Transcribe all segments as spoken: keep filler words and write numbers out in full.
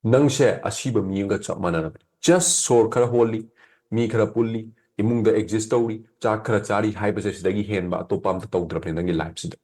ꯅꯪꯁꯦ ꯑꯁꯤꯕ ꯃꯤ ꯑꯃꯒ ꯆꯞ ꯃꯥꯟꯅꯔꯕꯅꯤ꯫ Just ꯁꯣꯔ ꯈꯔ ꯍꯣꯜꯂꯤ, ꯃꯤ ꯈꯔ ꯄꯨꯜꯂꯤ, ꯏꯃꯨꯡꯗ ꯑꯦꯛꯖꯤꯁ ꯇꯧꯔꯤ, ꯆꯥꯛ ꯈꯔ ꯆꯥꯔꯤ ꯍꯥꯏꯕꯁꯦ ꯁꯤꯗꯒꯤ ꯍꯦꯟꯕ ꯑꯇꯣꯞꯄ ꯑꯝꯇ ꯇꯧꯗ꯭ꯔꯕꯅꯤ ꯅꯪꯒꯤ ꯂꯥꯏꯐꯁꯤꯗ꯫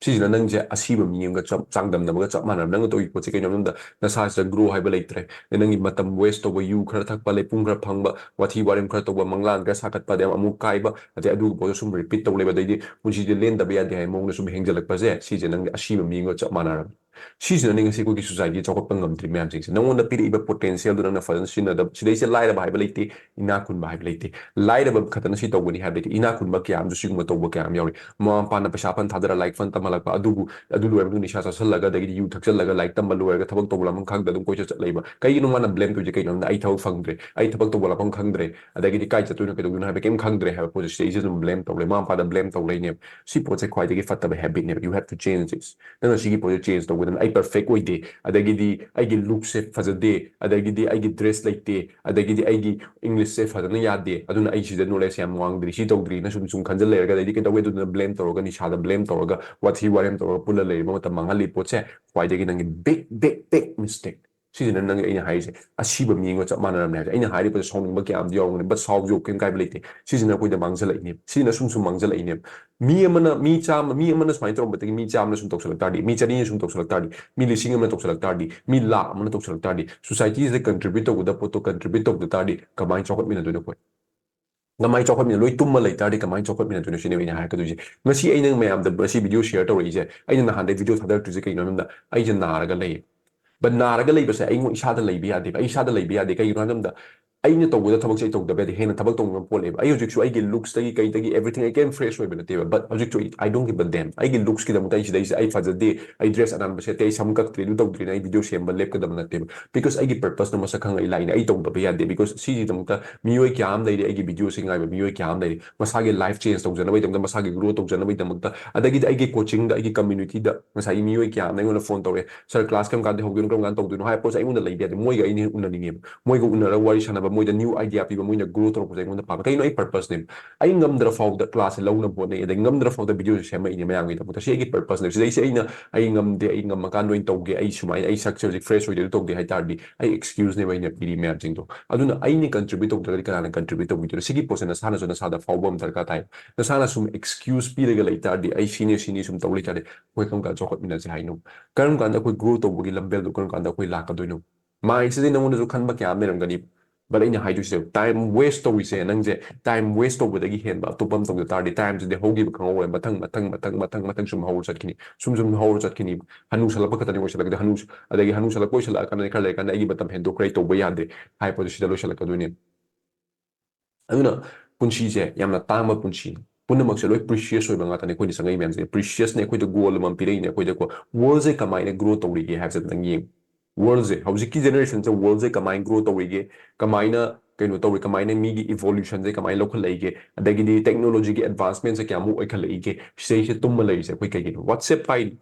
ꯁꯤꯁꯤꯅ ꯅꯪꯁꯦ ꯑꯁꯤꯕ ꯃꯤ ꯑꯃꯒ ꯆꯞ ꯆꯥꯡꯗꯝꯅꯕꯒ ꯆꯞ ꯃꯥꯟꯅꯔꯕꯅꯤ꯫ ꯅꯪꯅ ꯇꯧꯔꯤ ꯄꯣꯠꯁꯦ ꯀꯩꯅꯣ ꯍꯥꯏꯕꯗ ꯅꯁꯥꯁꯤꯗ ꯒ꯭ꯔꯣ ꯍꯥꯏꯕ ꯂꯩꯇ꯭ꯔꯦ꯫ ꯑꯗꯩ ꯅꯪꯒꯤ ꯃꯇꯝ ꯋꯦꯁ ꯇꯧꯕ, ꯌꯨ ꯈꯔ ꯊꯛꯄ, ꯂꯩꯄꯨꯡ ꯈꯔ ꯐꯪꯕ, ꯋꯥꯊꯤ ꯋꯥꯔꯦꯝ ꯈꯔ ꯇꯧꯕ, ꯃꯪꯂꯥꯟ ꯈꯔ ꯁꯥꯒꯠꯄ, ꯑꯗꯩ ꯑꯃꯨꯛ ꯀꯥꯏꯕ, ꯑꯗꯩ ꯑꯗꯨꯒꯨꯝꯕꯗꯣ ꯁꯨꯝ ꯔꯤꯄꯤꯠ ꯇꯧ ꯂꯩꯕ, ꯑꯗꯩꯗꯤ ꯄꯨꯟꯁꯤꯁꯦ ꯂꯦꯟꯗꯕ ꯌꯥꯗꯦ ꯍꯥꯏꯕ ꯃꯑꯣꯡꯗ ꯁꯨꯝ ꯍꯦꯟꯖꯜꯂꯛꯄꯁꯦ, ꯁꯤꯁꯦ ꯅꯪꯒꯤ ꯑꯁꯤꯕ ꯃꯤ ꯑꯃꯒ ꯆꯞ ꯃꯥꯟꯅꯔꯕꯅꯤ꯫ ꯁꯤꯁꯤꯅꯅꯦ ꯉꯁꯤ ꯑꯩꯈꯣꯏꯒꯤ ꯁꯣꯁꯥꯏꯇꯤ ꯆꯥꯎꯈꯠꯄ ꯉꯝꯗ꯭ꯔꯤ ꯃꯌꯥꯝꯁꯤꯡꯁꯦ꯫ ꯅꯪꯉꯣꯟꯗ ꯄꯤꯔꯛꯏꯕ ꯄꯣꯇꯦꯟꯁꯤꯌꯦꯜꯗꯨ ꯅꯪꯅ ꯐꯖꯅ ꯁꯤꯖꯤꯟꯅꯗꯕ, ꯁꯤꯗꯩꯁꯤꯗ ꯂꯥꯏꯔꯕ ꯍꯥꯏꯕ ꯂꯩꯇꯦ, ꯏꯅꯥꯛ ꯈꯨꯟꯕ ꯍꯥꯏꯕ ꯂꯩꯇꯦ꯫ ꯂꯥꯏꯔꯕ ꯈꯛꯇꯅ ꯁꯤ ꯇꯧꯒꯅꯤ ꯍꯥꯏꯕ ꯂꯩꯇꯦ꯫ ꯏꯅꯥꯛ ꯈꯨꯟꯕ ꯀꯌꯥ ꯑꯃꯁꯨ ꯁꯤꯒꯨꯝꯕ ꯇꯧꯕ ꯀꯌꯥ ꯑꯃ ꯌꯥꯎꯔꯤ꯫ ꯃꯃꯥ ꯃꯄꯥꯅ ꯄꯩꯁꯥ ꯐꯅ ꯊꯥꯗꯔ ꯂꯥꯏꯔꯤꯛ ꯐꯅ ꯇꯝꯍꯜꯂꯛꯄ, ꯑꯗꯨꯕꯨ ꯑꯗꯨ ꯂꯣꯏꯔꯕ ꯃꯇꯨꯡꯗ ꯅꯤꯁꯥ ꯆꯥꯁꯤꯜꯂꯒ, ꯑꯗꯒꯤꯗꯤ ꯌꯨ ꯊꯛꯆꯜꯂꯒ, ꯂꯥꯏꯔꯤꯛ ꯇꯝꯕ ꯂꯣꯏꯔꯒ ꯊꯕꯛ ꯇꯧꯕ ꯂꯥꯛꯐꯝ ꯈꯪꯗ ꯑꯗꯨꯝ ꯀꯣꯏꯆꯠ ꯆꯠ ꯂꯩꯕ꯫ ꯀꯩꯒꯤꯅꯣ ꯃꯥꯅ ꯕ꯭ꯂꯦꯝ ꯇꯧꯔꯤꯁꯦ? ꯀꯩꯅꯣ ꯍꯥꯏꯕꯗ ꯑꯩ ꯊꯕꯛ ꯐꯪꯗ꯭ꯔꯦ, ꯑꯩ ꯊꯕꯛ ꯇꯧꯕ ꯂꯥꯛꯐꯝ ꯈꯪꯗ꯭ꯔꯦ, ꯑꯗꯒꯤꯗꯤ ꯀꯥꯏ ꯆꯠꯇꯣꯏꯅꯣ ꯀꯩꯗꯧꯗꯣꯏꯅꯣ ꯍꯥꯏꯕ ꯀꯩꯝ ꯈꯪꯗ꯭ꯔꯦ ꯍꯥꯏꯕ ꯄꯣꯠꯁꯦ ꯁꯤꯗꯩꯁꯤꯗ ꯑꯗꯨꯝ ꯕ꯭ꯂꯦꯝ ꯇꯧ ꯂꯩ, ꯃꯃꯥ ꯃꯄꯥꯗ ꯕ꯭ꯂꯦꯝ ꯇꯧ ꯂꯩꯅꯦꯕ꯫ ꯁꯤ ꯄꯣꯠꯁꯦ ꯈ꯭ꯋꯥꯏꯗꯒꯤ ꯐꯠꯇꯕ ꯍꯦꯕꯤꯠꯅꯦꯕ꯫ You have to change this. ꯅꯪꯅ ꯁꯤꯒꯤ ꯄꯣꯠꯁꯦ ꯆꯦꯟꯖ ꯇꯧꯒꯗꯕꯅꯤ꯫ ꯑꯩ ꯄꯔꯐꯦꯛ ꯑꯣꯏꯗꯦ, ꯑꯗꯒꯤꯗꯤ ꯑꯩꯒꯤ ꯂꯨꯛꯁꯦ ꯐꯖꯗꯦ, ꯑꯗꯒꯤꯗꯤ ꯑꯩꯒꯤ ꯗ꯭ꯔꯦꯁ ꯂꯩꯇꯦ, ꯑꯗꯒꯤꯗꯤ ꯑꯩꯒꯤ ꯏꯪꯂꯤꯁꯁꯦ ꯐꯖꯅ ꯌꯥꯗꯦ, ꯑꯗꯨꯅ ꯑꯩ ꯁꯤꯗ ꯅꯣꯂꯦꯖ ꯌꯥꯝ ꯋꯥꯡꯗ꯭ꯔꯤ, ꯁꯤ ꯇꯧꯗ꯭ꯔꯤꯅ ꯁꯨꯝ ꯁꯨꯝ ꯈꯟꯖꯜ ꯂꯩꯔꯒ, ꯑꯗꯩꯗꯤ ꯀꯩꯗꯧꯋꯦ ꯑꯗꯨꯗꯨꯅ ꯕ꯭ꯂꯦꯝ ꯇꯧꯔꯒ, ꯅꯤꯁꯥꯗ ꯕ꯭ꯂꯦꯝ ꯇꯧꯔꯒ, ꯋꯥꯊꯤ ꯋꯥꯔꯦꯝ ꯇꯧꯔꯒ ꯄꯨꯜꯂ ꯂꯩꯔꯤꯕ ꯃꯇꯝ ꯃꯥꯡꯍꯜꯂꯤ ꯄꯣꯠꯁꯦ ꯈ꯭ꯋꯥꯏꯗꯒꯤ ꯅꯪꯒꯤ ꯕꯤꯛ ꯕꯤꯛ ꯕꯤꯛ ꯃꯤꯁꯇꯦꯛ꯫ ꯁꯤꯁꯤꯅ ꯅꯪꯒꯤ, ꯑꯩꯅ ꯍꯥꯏꯔꯤꯁꯦ, ꯑꯁꯤꯕ ꯃꯤ ꯑꯃꯒ ꯆꯞ ꯃꯥꯟꯅꯔꯕꯅꯦ ꯍꯥꯏꯕꯁꯦ꯫ ꯑꯩꯅ ꯍꯥꯏꯔꯤꯕꯁꯦ ꯁꯥꯎꯅꯤꯡꯕ ꯀꯌꯥ ꯑꯃꯗꯤ ꯌꯥꯎꯔꯝꯒꯅꯤ, but ꯁꯥꯎꯖꯧ, ꯀꯩꯝ ꯀꯥꯏꯕ ꯂꯩꯇꯦ꯫ ꯁꯤꯁꯤꯅ ꯑꯩꯈꯣꯏꯗ ꯃꯥꯡꯖꯜꯂꯛꯏꯅꯦꯕ, ꯁꯤꯁꯤꯅ ꯁꯨꯝ ꯁꯨꯝ ꯃꯥꯡꯖꯜꯂꯛꯏꯅꯦꯕ꯫ ꯃꯤ ꯑꯃꯅ, ꯃꯤ ꯆꯥꯝꯃ, ꯃꯤ ꯑꯃꯅ ꯁꯨꯃꯥꯏꯅ ꯇꯧꯔꯝꯕꯗꯒꯤ ꯃꯤ ꯆꯥꯝꯃꯅ ꯁꯨꯝ ꯇꯧꯁꯜꯂꯛ ꯇꯥꯔꯗꯤ, ꯃꯤ ꯆꯅꯤꯅ ꯁꯨꯝ ꯇꯧꯁꯜꯂꯛ ꯇꯥꯔꯗꯤ, ꯃꯤ ꯂꯤꯁꯤꯡ ꯑꯃꯅ ꯇꯧꯁꯜꯂꯛ ꯇꯥꯔꯗꯤ, ꯃꯤ ꯂꯥꯈ ꯑꯃꯅ ꯇꯧꯁꯜꯂꯛ ꯇꯥꯔꯗꯤ, ꯁꯣꯁꯥꯏꯇꯤꯁꯤꯗ ꯀꯟꯇ꯭ꯔꯤꯕ꯭ꯌꯨꯠ ꯇꯧꯒꯗꯕ ꯄꯣꯠꯇꯣ ꯀꯟꯇ꯭ꯔꯤꯕ꯭ꯌꯨꯠ ꯇꯧꯗ ꯇꯥꯔꯗꯤ ꯀꯃꯥꯏꯅ ꯆꯥꯎꯈꯠꯃꯤꯟꯅꯗꯣꯏꯅꯣ ꯑꯩꯈꯣꯏ? ꯀꯃꯥꯏꯅ ꯆꯥꯎꯈꯠꯃꯤꯟꯅ-, ꯂꯣꯏ ꯇꯨꯝꯃ ꯂꯩ ꯇꯥꯔꯗꯤ ꯀꯃꯥꯏꯅ ꯆꯥꯎꯈꯠꯃꯤꯟꯅꯗꯣꯏꯅꯣ ꯁꯤꯅꯦꯕ ꯑꯩꯅ ꯍꯥꯏꯔꯛꯀꯗꯣꯏꯁꯦ꯫ ꯉꯁꯤ ꯑꯩꯅ ꯃꯌꯥꯝꯗ ꯉꯁꯤ ꯚꯤꯗꯤꯑꯣ ꯁꯤꯌꯔ ꯇꯧꯔꯛꯏꯁꯦ, ꯑꯩꯅ ꯅꯍꯥꯟꯗꯩ ꯚꯤꯗꯤꯑꯣ ꯊꯥꯗꯔꯛꯇ꯭ꯔꯤꯁꯦ ꯀꯩꯅꯣ ꯍꯥꯏꯕꯗ ꯑꯩꯁꯦ ꯅꯥꯔꯒ ꯂꯩꯌꯦ꯫ But ꯅꯥꯔꯒ ꯂꯩꯕꯁꯦ ꯑꯩꯉꯣꯟ ꯏꯁꯥꯗ ꯂꯩꯕ ꯌꯥꯗꯦꯕ꯫ ꯑꯩ ꯏꯁꯥꯗ ꯂꯩꯕ ꯌꯥꯗꯦ꯫ ꯀꯩꯒꯤꯅꯣ ꯍꯥꯏꯕ ꯃꯇꯝꯗ ꯑꯩꯅ ꯇꯧꯒꯗꯕ ꯊꯕꯛꯁꯦ ꯑꯩ ꯇꯧꯗꯕ ꯌꯥꯗꯦ꯫ ꯍꯦꯟꯅ ꯊꯕꯛ ꯇꯧꯅꯤꯡꯕ ꯄꯣꯛꯂꯦꯕ꯫ ꯑꯩ ꯍꯧꯖꯤꯛꯁꯨ ꯑꯩꯒꯤ ꯂꯨꯛꯁꯇꯒꯤ ꯀꯩꯗꯒꯤ everything ꯑꯩ ꯀꯩꯝ ꯐ꯭ꯔꯦꯁ ꯑꯣꯏꯕ ꯅꯠꯇꯦꯕ꯫ But ꯍꯧꯖꯤꯛꯁꯨ ꯑꯩ, I don't give a damn꯫ ꯑꯩꯒꯤ ꯂꯨꯛꯁꯀꯤꯗꯃꯛꯇ ꯑꯩ ꯁꯤꯗꯩꯁꯤꯗ ꯑꯩ ꯐꯖꯗꯦ, ꯑꯩ ꯗ꯭ꯔꯦꯁ ꯑꯅꯥꯟꯕ ꯁꯦꯠꯇꯦ, ꯑꯩ ꯁꯝ ꯀꯛꯇ꯭ꯔꯦ, ꯑꯗꯨ ꯇꯧꯗ꯭ꯔꯦꯅ ꯑꯩ ꯚꯤꯗꯤꯑꯣ ꯁꯦꯝꯕ ꯂꯦꯞꯀꯗꯕ ꯅꯠꯇꯦꯕ꯫ Because ꯑꯩꯒꯤ ꯄꯔꯄꯁꯅ ꯃꯁꯛ ꯈꯪꯉ ꯑꯩ ꯂꯥꯛꯏꯅꯦ꯫ ꯑꯩ ꯇꯧꯗꯕ ꯌꯥꯗꯦ꯫ Because ꯁꯤꯒꯤꯗꯃꯛꯇ ꯃꯤꯑꯣꯏ ꯀꯌꯥ ꯑꯃ ꯂꯩꯔꯤ, ꯑꯩꯒꯤ ꯚꯤꯗꯤꯑꯣꯁꯤ ꯉꯥꯏꯕ ꯃꯤꯑꯣꯏ ꯀꯌꯥ ꯑꯃ ꯂꯩꯔꯤ꯫ ꯃꯁꯥꯒꯤ ꯂꯥꯏꯐ ꯆꯦꯟꯖ ꯇꯧꯖꯅꯕꯒꯤꯗꯃꯛꯇ, ꯃꯁꯥꯒꯤ ꯒ꯭ꯔꯣ ꯇꯧꯖꯅꯕꯒꯤꯗꯃꯛꯇ, ꯑꯗꯒꯤꯗꯤ ꯑꯩꯒꯤ ꯀꯣꯆꯤꯡꯗ, ꯑꯩꯒꯤ ꯀꯝꯃ꯭ꯌꯨꯅꯤꯇꯤꯗ ꯉꯁꯥꯏꯒꯤ ꯃꯤꯑꯣꯏ ꯀꯌꯥ ꯑꯃꯅ ꯑꯩꯉꯣꯟꯗ ꯐꯣꯟ ꯇꯧꯔꯛꯑꯦ, "ꯁꯥꯔ, ꯀ꯭ꯂꯥꯁ ꯀꯔꯝ ꯀꯥꯟꯗ ꯍꯧꯗꯣꯏꯅꯣ, ꯀꯔꯝ ꯀꯥꯟꯗ ꯇꯧꯗꯣꯏꯅꯣ?" ꯍꯥꯏꯕ ꯄꯣꯠꯁꯦ ꯑꯩꯉꯣꯟꯗ ꯂꯩꯕ ꯌꯥꯗꯦ꯫ ꯃꯣꯏꯒ ꯑꯩꯅ ꯎꯅꯅꯤꯡꯉꯦꯕ, ꯃꯣꯏꯒ ꯎꯅꯔꯒ ꯋꯥꯔꯤ ꯁꯥꯟꯅꯕ, ꯃꯣꯏꯗ new idea ꯄꯤꯕ, ꯃꯣꯏꯅ grow ꯇꯧꯔꯛꯄꯁꯦ ꯑꯩꯉꯣꯟꯗ ꯄꯥꯝꯃꯦ꯫ ꯀꯩꯅꯣ ꯑꯩ purpose ꯅꯦ? ꯑꯩ ꯉꯝꯗ꯭ꯔ ꯐꯥꯎꯗ class ꯁꯦ ꯂꯧꯅꯕ ꯍꯣꯠꯅꯩ, ꯑꯗꯩ ꯉꯝꯗ꯭ꯔ ꯐꯥꯎꯗ video ꯁꯦ ꯁꯦꯝꯃꯛꯏꯅꯦ ꯃꯌꯥꯝꯒꯤꯗꯃꯛꯇ꯫ ꯁꯤ ꯑꯩꯒꯤ purpose ꯅꯦ꯫ ꯁꯤꯗꯩꯁꯦ ꯑꯩꯅ ꯑꯩ ꯉꯝꯗꯦ, ꯑꯩ ꯉꯝꯃꯀꯥꯟꯗ ꯑꯣꯏꯅ ꯇꯧꯒꯦ, ꯑꯩ ꯁꯨꯃꯥꯏꯅ ꯑꯩ ꯁꯛꯁꯦ ꯍꯧꯖꯤꯛ fresh ꯑꯣꯏꯗꯦ, ꯑꯗꯨ ꯇꯧꯗꯦ ꯍꯥꯏ ꯇꯥꯔꯗꯤ ꯑꯩ excuse ꯅꯦꯕ ꯑꯩꯅ ꯄꯤꯔꯤ ꯃꯌꯥꯝꯁꯤꯡꯗꯣ꯫ ꯑꯗꯨꯅ ꯑꯩꯅ contribute ꯇꯧꯗ꯭ꯔꯒꯗꯤ ꯀꯅꯥꯅ contribute ꯇꯧꯕꯤꯗꯣꯏꯅꯣ? ꯁꯤꯒꯤ ꯄꯣꯠꯁꯦ ꯅꯁꯥꯅꯁꯨ ꯅꯁꯥꯗ ꯐꯥꯎꯕ ꯑꯃ ꯗꯔꯀꯥꯔ ꯇꯥꯏ꯫ ꯅꯁꯥꯅ ꯁꯨꯝ excuse ꯄꯤꯔꯒ ꯂꯩ ꯇꯥꯔꯗꯤ, ꯑꯩ ꯁꯤꯅꯤ ꯁꯤꯅꯤ ꯁꯨꯝ ꯇꯧ ꯂꯩ ꯇꯥꯔꯗꯤ, ꯑꯩꯈꯣꯏ ꯀꯔꯝ ꯀꯥꯟꯗ ꯆꯥꯎꯈꯠꯃꯤꯟꯅꯁꯦ ꯍꯥꯏꯅꯣ? ꯀꯔꯝ ꯀꯥꯟꯗ ꯑꯩꯈꯣꯏ grow ꯇꯧꯕꯒꯤ ꯂꯝꯕꯦꯜꯗꯣ ꯀꯔꯝ ꯀꯥꯟꯗ ꯑꯩꯈꯣꯏ ꯂꯥꯛꯀꯗꯣꯏꯅꯣ? Mind ꯁꯤꯗꯤ ꯅꯉꯣꯟꯗꯁꯨ ꯈꯟꯕ ꯀꯌꯥ ꯑꯃ ꯂꯩꯔꯝꯒꯅꯤ꯫ But ꯑꯩꯅ ꯍꯥꯏꯗꯣꯏꯁꯦ, time waste ꯇꯧꯔꯤꯁꯦ, ꯅꯪꯁꯦ time waste ꯇꯧꯕꯗꯒꯤ ꯍꯦꯟꯕ ꯑꯇꯣꯞꯄ ꯑꯃ ꯇꯧꯗ ꯇꯥꯔꯗꯤ, time ꯁꯤꯗꯤ ꯍꯧꯈꯤꯕ ꯈꯪꯍꯧꯔꯣꯏ꯫ ꯃꯊꯪ, ꯃꯊꯪ, ꯃꯊꯪ, ꯃꯊꯪ, ꯃꯊꯪ ꯁꯨꯝ ꯍꯧꯔ ꯆꯠꯈꯤꯅꯤ, ꯁꯨꯝ ꯁꯨꯝ ꯍꯧꯔ ꯆꯠꯈꯤꯅꯤ꯫ ꯍꯅꯨꯁꯜꯂꯛꯄ ꯈꯛꯇꯅꯤ ꯑꯣꯏꯁꯜꯂꯛꯀꯗꯣꯏ꯫ ꯍꯅꯨ-, ꯑꯗꯒꯤ ꯍꯅꯨꯁꯜꯂꯛꯄ ꯑꯣꯏꯁꯜꯂꯛꯑꯀꯥꯟꯗ ꯈꯔ ꯂꯩꯔꯀꯥꯟꯗ ꯑꯩꯒꯤ ꯃꯇꯝ ꯍꯦꯟꯗꯣꯛꯈ꯭ꯔꯦ, ꯑꯩ ꯇꯧꯕ ꯌꯥꯗ꯭ꯔꯦ ꯍꯥꯏꯕ ꯄꯣꯠꯇꯣ ꯁꯤꯗ ꯂꯣꯏꯁꯜꯂꯛꯀꯗꯣꯏꯅꯦ꯫ ꯑꯗꯨꯅ ꯄꯨꯟꯁꯤꯁꯦ ꯌꯥꯝꯅ ꯇꯥꯡꯕ ꯄꯨꯟꯁꯤꯅꯤ꯫ ꯄꯨꯝꯅꯃꯛꯁꯦ ꯂꯣꯏ precious ꯑꯣꯏꯕ ꯉꯥꯛꯇꯅꯤ꯫ ꯑꯩꯈꯣꯏꯅ ꯆꯪꯉꯛꯏ ꯃꯌꯥꯝꯁꯦ precious ꯅꯦ꯫ ꯑꯩꯈꯣꯏꯗ goal ꯑꯃ ꯄꯤꯔꯛꯏꯅꯦ ꯑꯩꯈꯣꯏꯗꯀꯣ꯫ World ꯁꯦ ꯀꯃꯥꯏꯅ grow ꯇꯧꯔꯤꯒꯦ ꯍꯥꯏꯕꯁꯦ ꯑꯝꯇꯪ ꯌꯦꯡꯉꯨ꯫ World ꯁꯦ, ꯍꯧꯖꯤꯛꯀꯤ generation ꯁꯦ world ꯁꯦ ꯀꯃꯥꯏꯅ grow ꯇꯧꯔꯤꯒꯦ, ꯀꯃꯥꯏꯅ ꯀꯩꯅꯣ ꯇꯧꯔꯤ, ꯀꯃꯥꯏꯅ ꯃꯤꯒꯤ evolution ꯁꯦ ꯀꯃꯥꯏꯅ ꯂꯧꯈꯠꯂꯛꯏꯒꯦ, ꯑꯗꯒꯤꯗꯤ technology ꯒꯤ advancement ꯁꯦ ꯀꯌꯥꯃꯨꯛ ꯑꯣꯏꯈꯠꯂꯛꯏꯒꯦ, ꯁꯤꯗꯩꯁꯤꯗ ꯇꯨꯝꯃ ꯂꯩꯔꯤꯁꯦ ꯑꯩꯈꯣꯏ ꯀꯩꯒꯤꯅꯣ? WhatsApp ꯄꯥꯏꯔꯤ,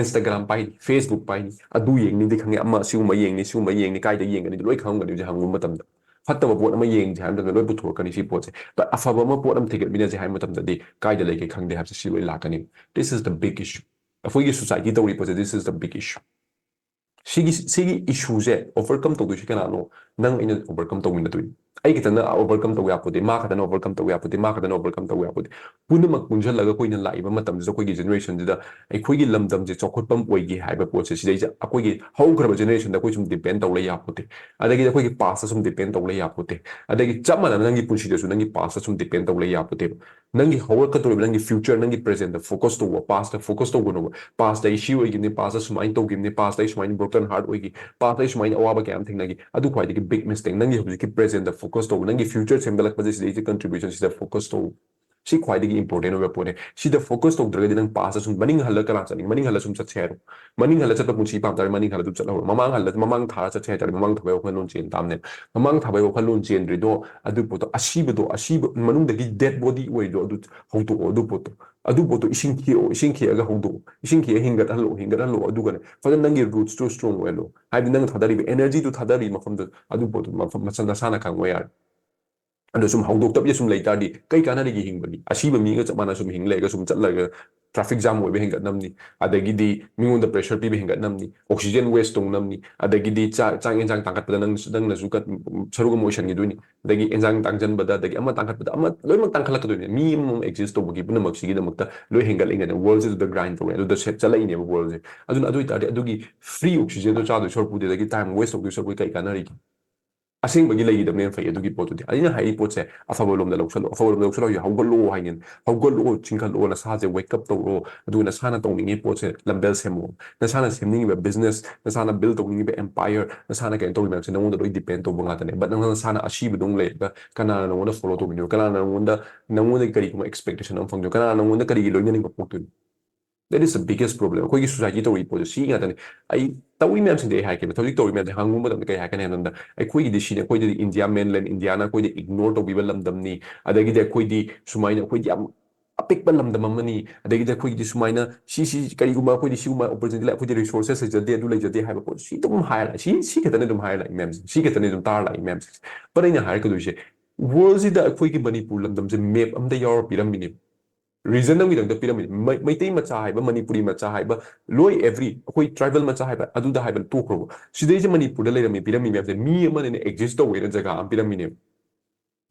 Instagram ꯄꯥꯏꯔꯤ, Facebook ꯄꯥꯏꯔꯤ, ꯑꯗꯨ ꯌꯦꯡꯅꯤꯗꯤ ꯈꯪꯉꯦ, ꯑꯃ ꯁꯤꯒꯨꯝꯕ ꯌꯦꯡꯅꯤ, ꯁꯤꯒꯨꯝꯕ ꯌꯦꯡꯅꯤ, ꯀꯥꯏꯗ ꯌꯦꯡꯒꯅꯤꯗꯤ ꯂꯣꯏ ꯈꯪꯉꯝꯒꯅꯤ ꯍꯧꯖꯤꯛ ꯍꯪꯕ ꯃꯇꯝꯗ꯫ ꯐꯠꯇꯕ ꯄꯣꯠ ꯑꯃ ꯌꯦꯡꯁꯦ ꯍꯥꯏꯕ ꯃꯇꯝꯗ ꯂꯣꯏ ꯄꯨꯊꯣꯔꯛꯀꯅꯤ ꯁꯤ ꯄꯣꯠꯁꯦ꯫ But ꯑꯐꯕ ꯑꯃ ꯄꯣꯠ ꯑꯃ ꯊꯤꯒꯠꯃꯤꯟꯅꯁꯦ ꯍꯥꯏꯕ ꯃꯇꯝꯗꯗꯤ ꯀꯥꯏꯗ ꯂꯩꯒꯦ ꯈꯪꯗꯦ ꯍꯥꯏꯕꯁꯦ ꯁꯤ ꯂꯣꯏ ꯂꯥꯛꯀꯅꯤ꯫ This is the big issue꯫ ꯑꯩꯈꯣꯏꯒꯤ society ꯇꯧꯔꯤ ꯄꯣꯠꯁꯦ, this is the big issue꯫ ꯁꯤꯒꯤ, ꯁꯤꯒꯤ issue ꯁꯦ overcome ꯇꯧꯗꯣꯏꯁꯤ ꯀꯅꯥꯅꯣ? ꯅꯪ ꯑꯩꯅ overcome ꯇꯧꯃꯤꯟꯅꯗꯣꯏꯅꯤ꯫ ꯑꯩ ꯈꯛꯇꯅ overcome ꯇꯧꯕ ꯌꯥꯄꯣꯠꯇꯦ, ꯃꯥ ꯈꯛꯇꯅ overcome ꯇꯧꯕ ꯌꯥꯄꯣꯠꯇꯦ, ꯃꯥ ꯈꯛꯇꯅ overcome ꯇꯧꯕ ꯌꯥꯄꯣꯠꯇꯦ꯫ ꯄꯨꯝꯅꯃꯛ ꯄꯨꯟꯁꯤꯜꯂꯒ ꯑꯩꯈꯣꯏꯅ ꯂꯥꯛꯏꯕ ꯃꯇꯝꯁꯤꯗ, ꯑꯩꯈꯣꯏꯒꯤ generation ꯁꯤꯗ ꯑꯩꯈꯣꯏꯒꯤ ꯂꯝꯗꯝꯁꯦ ꯆꯥꯎꯈꯠꯐꯝ ꯑꯣꯏꯒꯦ ꯍꯥꯏꯕ ꯄꯣꯠꯁꯦ, ꯁꯤꯗꯩꯁꯤꯗ ꯑꯩꯈꯣꯏꯒꯤ ꯍꯧꯈ꯭ꯔꯕ generation ꯗ ꯑꯩꯈꯣꯏ ꯁꯨꯝ depend ꯇꯧ ꯂꯩ ꯌꯥꯄꯣꯠꯇꯦ꯫ ꯑꯗꯒꯤꯗꯤ ꯑꯩꯈꯣꯏꯒꯤ past ꯇ ꯁꯨꯝ depend ꯇꯧ ꯂꯩ ꯌꯥꯄꯣꯠꯇꯦ꯫ ꯑꯗꯒꯤ ꯆꯞ ꯃꯥꯟꯅꯅ ꯅꯪꯒꯤ ꯄꯨꯟꯁꯤꯗꯁꯨ ꯅꯪꯒꯤ past ꯇ ꯁꯨꯝ depend ꯇꯧ ꯂꯩ ꯌꯥꯄꯣꯠꯇꯦꯕ꯫ ꯅꯪꯒꯤ ꯍꯧꯔꯛꯀꯗꯧꯔꯤꯕ ꯅꯪꯒꯤ future, ꯅꯪꯒꯤ present ꯇ focus ꯇꯧꯕ, past ꯇ focus ꯇꯧꯒꯅꯣꯕ꯫ Past ꯇ ꯑꯩ ꯁꯤ ꯑꯣꯏꯈꯤꯕꯅꯤ, past ꯇ ꯁꯨꯃꯥꯏꯅ ꯇꯧꯈꯤꯕꯅꯤ, past ꯇ ꯑꯩ ꯁꯨꯃꯥꯏꯅ broken heart ꯑꯣꯏꯈꯤ, past ꯇ ꯑꯩ ꯁꯨꯃꯥꯏꯅ ꯑꯋꯥꯕ ꯀꯌꯥ ꯑꯃ ꯊꯦꯡꯅꯈꯤ꯫ ꯑꯗꯨ ꯈ꯭ꯋꯥꯏꯗꯒꯤ big mistake꯫ ꯅꯪꯒꯤ ꯍꯧꯖꯤꯛꯀꯤ present ꯇ focus ꯇꯧꯕ, ꯅꯪꯒꯤ future ꯁꯦꯝꯒꯠꯂꯛꯄꯁꯦ ꯁꯤꯗꯩꯁꯤ contribution ꯁꯤꯗ focus ꯇꯧ꯫ ꯁꯤ ꯈ꯭ꯋꯥꯏꯗꯒꯤ ꯏꯝꯄꯣꯔꯇꯦꯟ ꯑꯣꯏꯕ ꯄꯣꯠꯅꯦ꯫ ꯁꯤꯗ ꯐꯣꯀꯁ ꯇꯧꯗ꯭ꯔꯒꯗꯤ ꯅꯪ ꯄꯥꯁꯇ ꯁꯨꯝ ꯃꯅꯤꯡ ꯍꯜꯂ ꯀꯅꯥ ꯆꯠꯅꯤꯡ? ꯃꯅꯤꯡ ꯍꯜꯂ ꯁꯨꯝ ꯆꯠꯁꯦ ꯍꯥꯏꯔꯣ? ꯃꯅꯤꯡ ꯍꯜꯂ ꯆꯠꯄ ꯄꯨꯟꯁꯤ ꯄꯥꯝ ꯇꯥꯔꯗꯤ ꯃꯅꯤꯡ ꯍꯜꯂ ꯑꯗꯨꯝ ꯆꯠꯍꯧꯔꯣ꯫ ꯃꯃꯥꯡ ꯍꯜꯂ, ꯃꯃꯥꯡ ꯊꯥꯔ ꯆꯠꯁꯦ ꯍꯥꯏ ꯇꯥꯔꯗꯤ ꯃꯃꯥꯡ ꯊꯥꯕꯒꯤ ꯋꯥꯈꯜꯂꯣꯟ ꯆꯦꯟ ꯇꯥꯕꯅꯦ꯫ ꯃꯃꯥꯡ ꯊꯥꯕꯒꯤ ꯋꯥꯈꯜꯂꯣꯟ ꯆꯦꯟꯗ꯭ꯔꯤꯗꯣ, ꯑꯗꯨ ꯄꯣꯠꯇꯣ, ꯑꯁꯤꯕꯗꯣ, ꯑꯁꯤꯕ ꯃꯅꯨꯡꯗꯒꯤ ꯗꯦꯗ ꯕꯣꯗꯤ ꯑꯣꯏꯔꯤꯗꯣ ꯑꯗꯨ ꯍꯧꯗꯣꯛꯑꯣ꯫ ꯑꯗꯨ ꯄꯣꯠꯇꯣ, ꯑꯗꯨ ꯄꯣꯠꯇꯣ ꯏꯁꯤꯡ ꯈꯤꯛꯑꯣ, ꯏꯁꯤꯡ ꯈꯤꯛꯑꯒ ꯍꯧꯗꯣꯛꯑꯣ, ꯏꯁꯤꯡ ꯈꯤꯛꯑ ꯍꯤꯡꯒꯠꯍꯜꯂꯣ, ꯍꯤꯡꯒꯠꯍꯜꯂꯣ꯫ ꯑꯗꯨꯒꯅꯦ ꯐꯖꯅ ꯅꯪꯒꯤ ꯔꯨꯠꯁꯇꯨ ꯁ꯭ꯇꯔꯣꯡ ꯑꯣꯏꯍꯜꯂꯣ꯫ ꯍꯥꯏꯕꯗꯤ ꯅꯪꯅ ꯊꯥꯗꯔꯤꯕ ꯑꯦꯅꯔꯖꯤꯗꯨ ꯊꯥꯗꯔꯤ ꯃꯐꯝꯗꯨ, ꯑꯗꯨ ꯄꯣꯠꯇꯨ ꯃꯐꯝ ꯃꯁꯥ ꯅꯁꯥꯅ ꯈꯪꯕ ꯌꯥꯔꯦ꯫ ꯑꯗꯣ ꯁꯨꯝ ꯍꯧꯗꯣꯛꯇꯕꯤꯗ ꯁꯨꯝ ꯂꯩ ꯇꯥꯔꯗꯤ ꯀꯩ ꯀꯥꯟꯅꯔꯤꯒꯦ ꯍꯤꯡꯕꯒꯤ? ꯑꯁꯤꯕ ꯃꯤꯒ ꯆꯞ ꯃꯥꯟꯅ ꯁꯨꯝ ꯍꯤꯡ ꯂꯩꯔꯒ ꯁꯨꯝ ꯆꯠꯂꯒ ꯇ꯭ꯔꯥꯐꯤꯛ ꯖꯥꯝ ꯑꯣꯏꯕ ꯍꯦꯟꯒꯠꯅꯕꯅꯤ, ꯑꯗꯒꯤꯗꯤ ꯃꯤꯉꯣꯟꯗ ꯄ꯭ꯔꯦꯁꯔ ꯄꯤꯕ ꯍꯦꯟꯒꯠꯅꯕꯅꯤ, ꯑꯣꯛꯁꯤꯖꯦꯟ ꯋꯦꯁ ꯇꯧꯅꯕꯅꯤ, ꯑꯗꯒꯤꯗꯤ ꯆꯥꯛ, ꯆꯥꯛ ꯌꯦꯟꯁꯥꯡ ꯇꯥꯡꯈꯠꯄꯗ ꯅꯪ, ꯅꯪꯅꯁꯨ ꯀ-, ꯁꯔꯨꯛ ꯑꯃ ꯑꯣꯏꯁꯟꯈꯤꯗꯣꯏꯅꯤ꯫ ꯑꯗꯒꯤ ꯌꯦꯟꯁꯥꯡ ꯇꯥꯡꯁꯤꯟꯕꯗ, ꯑꯗꯒꯤ ꯑꯃ ꯇꯥꯡꯈꯠꯄꯗ, ꯑꯃ ꯂꯣꯏꯅꯃꯛ ꯇꯥꯡꯈꯠꯂꯛꯀꯗꯣꯏꯅꯤ꯫ ꯃꯤ ꯑꯃꯃꯝ ꯑꯦꯛꯖꯤꯁ ꯇꯧꯕꯒꯤ ꯄꯨꯝꯅꯃꯛꯁꯤꯒꯤꯗꯃꯛꯇ ꯂꯣꯏ ꯍꯦꯟꯒꯠꯂꯛꯏꯉꯩꯗ ꯋꯥꯔꯜꯁꯤꯗ ꯒ꯭ꯔꯥꯏꯟ ꯇꯧꯔꯦ, ꯑꯗꯨꯗ ꯁꯦꯠ ꯆꯠꯂꯛꯏꯅꯦꯕ ꯋꯥꯔꯜꯁꯦ꯫ ꯑꯗꯨꯅ ꯑꯗꯨ ꯑꯣꯏꯇꯥꯔꯗꯤ ꯑꯗꯨꯒꯤ ꯐ꯭ꯔꯤ ꯑꯣꯛꯁꯤꯖꯦꯟꯗꯣ ꯆꯥꯗꯣꯏ ꯁꯔꯨꯛꯄꯨꯗꯤ, ꯑꯗꯒꯤ ꯇꯥꯏꯝ ꯋꯦꯁ ꯇꯧꯗꯣꯏ ꯁꯔꯨꯛꯄꯨꯗꯤ ꯀꯩ ꯀꯥꯟꯅꯔꯤꯒꯦ? ꯑꯁꯦꯡꯕꯒꯤ ꯂꯩꯈꯤꯗꯕꯅ ꯍꯦꯟꯅ ꯐꯩ꯫ ꯑꯗꯨꯒꯤ ꯄꯣꯠꯇꯨꯗꯤ ꯑꯩꯅ ꯍꯥꯏꯔꯤ ꯄꯣꯠꯁꯦ ꯑꯐꯕ ꯂꯣꯝꯗ ꯂꯧꯁꯜꯂꯣ, ꯑꯐꯕ ꯂꯣꯝꯗ ꯂꯧꯁꯜꯂꯣ ꯍꯥꯏꯁꯦ ꯍꯧꯒꯠꯂꯛꯑꯣ ꯍꯥꯏꯅꯤ꯫ ꯍꯧꯒꯠꯂꯛꯑꯣ, ꯆꯤꯡꯈꯠꯂꯛꯑꯣ, ꯅꯁꯥꯁꯦ ꯋꯦꯛ ꯑꯞ ꯇꯧꯔꯛꯑꯣ, ꯑꯗꯨꯒ ꯅꯁꯥꯅ ꯇꯧꯅꯤꯡꯉꯤ ꯄꯣꯠꯁꯦ ꯂꯝꯕꯦꯜ ꯁꯦꯝꯃꯛꯑꯣ꯫ ꯅꯁꯥꯅ ꯁꯦꯝꯅꯤꯡꯉꯤꯕ ꯕꯤꯖꯤꯅꯦꯁ, ꯅꯁꯥꯅ ꯕꯤꯜ ꯇꯧꯅꯤꯡꯉꯤꯕ ꯑꯦꯝꯄꯥꯌꯔ, ꯅꯁꯥꯅ ꯀꯩꯅꯣ ꯇꯧꯔꯤ ꯃꯌꯥꯝꯁꯦ ꯅꯉꯣꯟꯗ ꯂꯣꯏ ꯗꯤꯄꯦꯟ ꯇꯧꯕ ꯉꯥꯛꯇꯅꯦ꯫ ꯕꯠ ꯅꯪ ꯅꯁꯥꯅ ꯑꯁꯤꯕꯗꯧ ꯂꯩꯔꯒ ꯀꯅꯥꯅ ꯅꯉꯣꯟꯗ ꯐꯣꯂꯣ ꯇꯧꯕꯤꯅꯣ? ꯀꯅꯥꯅ ꯅꯉꯣꯟꯗ, ꯅꯉꯣꯟꯗꯒꯤ ꯀꯔꯤꯒꯨꯝꯕ ꯑꯦꯛꯁꯄꯦꯛꯇꯦꯁꯟ ꯑꯃ ꯐꯪꯗꯣꯏꯅꯣ? ꯀꯅꯥꯅ ꯅꯉꯣꯟꯗ ꯀꯔꯤꯒꯤ ꯂꯣꯏꯅꯅꯤꯡꯕ ꯄꯣꯛꯇꯣꯏꯅꯣ? That is the biggest problem. ꯑꯩꯈꯣꯏꯒꯤ ꯁꯣꯁꯥꯏꯇꯤ ꯇꯧꯔꯤ ꯄꯣꯠꯁꯦ ꯁꯤ ꯉꯥꯛꯇꯅꯤ꯫ ꯑꯩ ꯇꯧꯔꯤ ꯃꯌꯥꯝꯁꯤꯡꯗꯤ ꯑꯩ ꯍꯥꯏꯔꯛꯀꯦꯕ, ꯍꯧꯖꯤꯛ ꯇꯧꯔꯤ ꯃꯌꯥꯝꯁꯦ ꯍꯪꯕ ꯃꯇꯝꯗ ꯀꯩ ꯍꯥꯏꯔꯛꯀꯅꯤ ꯍꯥꯏꯕ ꯃꯇꯝꯗ, ꯑꯩꯈꯣꯏꯒꯤꯗꯤ ꯁꯤꯅꯤ, ꯑꯩꯈꯣꯏꯗꯗꯤ ꯏꯟꯗꯤꯌꯥ ꯃꯦꯟꯂꯦꯟ ꯏꯟꯗꯤꯌꯥꯅ ꯑꯩꯈꯣꯏꯗ ꯏꯒꯅꯣꯔ ꯇꯧꯕꯤꯕ ꯂꯝꯗꯝꯅꯤ, ꯑꯗꯒꯤꯗꯤ ꯑꯩꯈꯣꯏꯗꯤ ꯁꯨꯃꯥꯏꯅ, ꯑꯩꯈꯣꯏꯗꯤ ꯌꯥꯝ ꯑꯄꯤꯛꯄ ꯂꯝꯗꯝ ꯑꯃꯅꯤ, ꯑꯗꯒꯤꯗꯤ ꯑꯩꯈꯣꯏꯒꯤꯗꯤ ꯁꯨꯃꯥꯏꯅ ꯁꯤ, ꯁꯤ ꯀꯔꯤꯒꯨꯝꯕ ꯑꯩꯈꯣꯏꯗꯤ ꯁꯤꯒꯨꯝꯕ ꯑꯣꯄꯣꯔꯆꯨꯅꯤꯇꯤ ꯂꯩ, ꯑꯩꯈꯣꯏꯗꯤ ꯔꯤꯁꯣꯔꯁꯦꯁ ꯂꯩꯖꯗꯦ, ꯑꯗꯨ ꯂꯩꯖꯗꯦ ꯍꯥꯏꯕ ꯄꯣꯠ ꯁꯤ ꯑꯗꯨꯝ ꯍꯥꯏꯔ ꯂꯥꯛꯑꯦ꯫ ꯁꯤ, ꯁꯤ ꯈꯛꯇꯅꯤ ꯑꯗꯨꯝ ꯍꯥꯏꯔ ꯂꯥꯛꯏ ꯃꯌꯥꯝꯁꯦ, ꯁꯤ ꯈꯛꯇꯅꯤ ꯑꯗꯨꯝ ꯇꯥꯔ ꯂꯥꯛꯏ ꯃꯌꯥꯝꯁꯦ꯫ ꯕꯠ ꯑꯩꯅ ꯍꯥꯏꯔꯛꯀꯗꯣꯏꯁꯦ, ꯋꯥꯔꯜꯁꯤꯗ ꯑꯩꯈꯣꯏꯒꯤ ꯃꯅꯤꯄꯨꯔ ꯂꯝꯗꯝꯁꯦ ꯃꯦꯞ ꯑꯝꯗ ꯌꯥꯎꯔ ꯄꯤꯔꯝꯃꯤꯅꯦꯕ꯫ ꯔꯤꯖꯟ ꯑꯃꯒꯤꯗꯃꯛꯇ ꯄꯤꯔꯝꯃꯤꯅꯤ꯫ ꯃꯩ-, ꯃꯩꯇꯩ ꯃꯆꯥ ꯍꯥꯏꯕ, ꯃꯅꯤꯄꯨꯔꯤ ꯃꯆꯥ ꯍꯥꯏꯕ, ꯂꯣꯏ ꯑꯦꯚ꯭ꯔꯤ, ꯑꯩꯈꯣꯏ ꯇ꯭ꯔꯥꯏꯕꯦꯜ ꯃꯆꯥ ꯍꯥꯏꯕ, ꯑꯗꯨꯗ ꯍꯥꯏꯕ ꯇꯣꯛꯈ꯭ꯔꯣꯕ꯫ ꯁꯤꯗꯩꯁꯦ ꯃꯅꯤꯄꯨꯔꯗ ꯂꯩꯔꯝꯃꯤ, ꯄꯤꯔꯝꯃꯤ ꯃꯌꯥꯝꯁꯦ ꯃꯤ ꯑꯃꯅꯅꯦ ꯑꯦꯛꯖꯤꯁ ꯇꯧꯋꯦꯅ ꯖꯒꯥ ꯑꯃ ꯄꯤꯔꯝꯃꯤꯅꯦꯕ꯫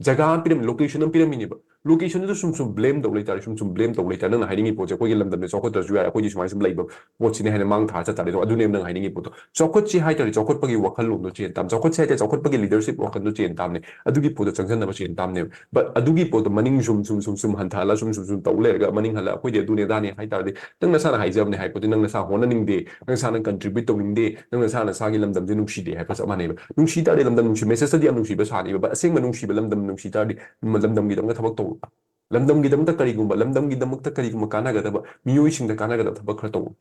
ꯖꯒꯥ ꯑꯃ ꯄꯤꯔꯝꯃꯤ, ꯂꯣꯀꯦꯁꯟ ꯑꯃ ꯄꯤꯔꯝꯃꯤꯅꯦꯕ꯫ ꯂꯣꯀꯦꯁꯟꯗꯨꯗ ꯁꯨꯝ ꯁꯨꯝ ꯕ꯭ꯂꯦꯝ ꯇꯧ ꯂꯩꯇꯥꯔꯦ, ꯁꯨꯝ ꯁꯨꯝ ꯕ꯭ꯂꯦꯝ ꯇꯧ ꯂꯩꯇꯥꯔꯦ, ꯅꯪꯅ ꯍꯥꯏꯅꯤꯡꯉꯤ ꯄꯣꯠꯁꯦ ꯑꯩꯈꯣꯏꯒꯤ ꯂꯝꯗꯝꯁꯦ ꯆꯥꯎꯈꯠꯇ꯭ꯔꯁꯨ ꯌꯥꯔꯦ, ꯑꯩꯈꯣꯏꯗꯤ ꯁꯨꯃꯥꯏꯅ ꯁꯨꯝ ꯂꯩꯕ ꯄꯣꯠꯁꯤꯅꯦ ꯍꯥꯏꯅ ꯃꯥꯡ ꯊꯥꯔ ꯆꯠ ꯇꯥꯔꯦ꯫ ꯑꯗꯣ ꯑꯗꯨꯅꯦꯕ ꯅꯪ ꯍꯥꯏꯅꯤꯡꯉꯤ ꯄꯣꯠꯇꯣ꯫ ꯆꯥꯎꯈꯠꯁꯤ ꯍꯥꯏꯇꯥꯔꯗꯤ ꯆꯥꯎꯈꯠꯄꯒꯤ ꯋꯥꯈꯜꯂꯣꯟꯗꯣ ꯆꯦꯟ ꯇꯥꯕ꯫ ꯆꯥꯎꯈꯠꯁꯤ ꯍꯥꯏꯇꯥꯔꯗꯤ ꯆꯥꯎꯈꯠꯄꯒꯤ ꯂꯤꯗꯔꯁꯤꯞ ꯋꯥꯈꯜꯗꯣ ꯆꯦꯟ ꯇꯥꯕꯅꯦ꯫ ꯑꯗꯨꯒꯤ ꯄꯣꯠꯇꯣ ꯆꯪꯁꯤꯟꯅꯕ ꯆꯦꯟ ꯇꯥꯕꯅꯦꯕ꯫ ꯕꯠ ꯑꯗꯨꯒꯤ ꯄꯣꯠꯇꯣ ꯃꯅꯤꯡ ꯁꯨꯝ, ꯁꯨꯝ, ꯁꯨꯝ, ꯁꯨꯝ ꯍꯟꯊꯍꯜꯂ, ꯁꯨꯝ, ꯁꯨꯝ, ꯁꯨꯝ ꯇꯧ ꯂꯩꯔꯒ ꯃꯅꯤꯡ ꯍꯜꯂ ꯑꯩꯈꯣꯏꯗꯤ ꯑꯗꯨꯅꯦ ꯑꯗꯥꯅꯦ ꯍꯥꯏ ꯇꯥꯔꯗꯤ ꯅꯪ ꯅꯁꯥꯅ ꯍꯥꯏꯖꯕꯅꯦ ꯍꯥꯏ ꯄꯣꯠꯇꯤ ꯅꯪ ꯅꯁꯥ ꯍꯣꯠꯅꯅꯤꯡꯗꯦ, ꯅꯪ ꯅꯁꯥꯅ ꯀꯟꯇ꯭ꯔꯤꯕ꯭ꯌꯨꯠ ꯇꯧꯅꯤꯡꯗꯦ, ꯅꯪ ꯅꯁꯥ ꯅꯁꯥꯒꯤ ꯂꯝꯗꯝꯁꯦ ꯅꯨꯡꯁꯤꯗꯦ ꯍꯥꯏꯕꯒ ꯆꯞ ꯃꯥꯟꯅꯩꯕ꯫ ꯅꯨꯡꯁꯤ ꯇꯥꯔꯗꯤ ꯂꯝꯗꯝ ꯅꯨꯡꯁꯤ, ꯃꯦꯁꯦꯖꯇꯗꯤ ꯌꯥꯝ ꯅꯨꯡꯁꯤꯕ ꯁꯥꯅꯤꯕ, ꯕꯠ ꯑꯁꯦꯡꯕ ꯅꯨꯡꯁꯤꯕ ꯂꯝꯗꯝ ꯅꯨꯡꯁꯤ ꯇꯥꯔꯗꯤ ꯂꯝꯗꯝꯒꯤꯗꯃꯛꯇ ꯊꯕꯛ ꯇꯧ꯫ ꯂꯝꯗꯝꯒꯤꯗꯃꯛꯇ ꯀꯔꯤꯒꯨꯝꯕ, ꯂꯝꯗꯝꯒꯤꯗꯃꯛꯇ ꯀꯔꯤꯒꯨꯝꯕ ꯀꯥꯟꯅꯒꯗꯕ, ꯃꯤꯑꯣꯏꯁꯤꯡꯗ ꯀꯥꯟꯅꯒꯗꯕ ꯊꯕꯛ ꯈꯔ ꯇꯧꯕ꯫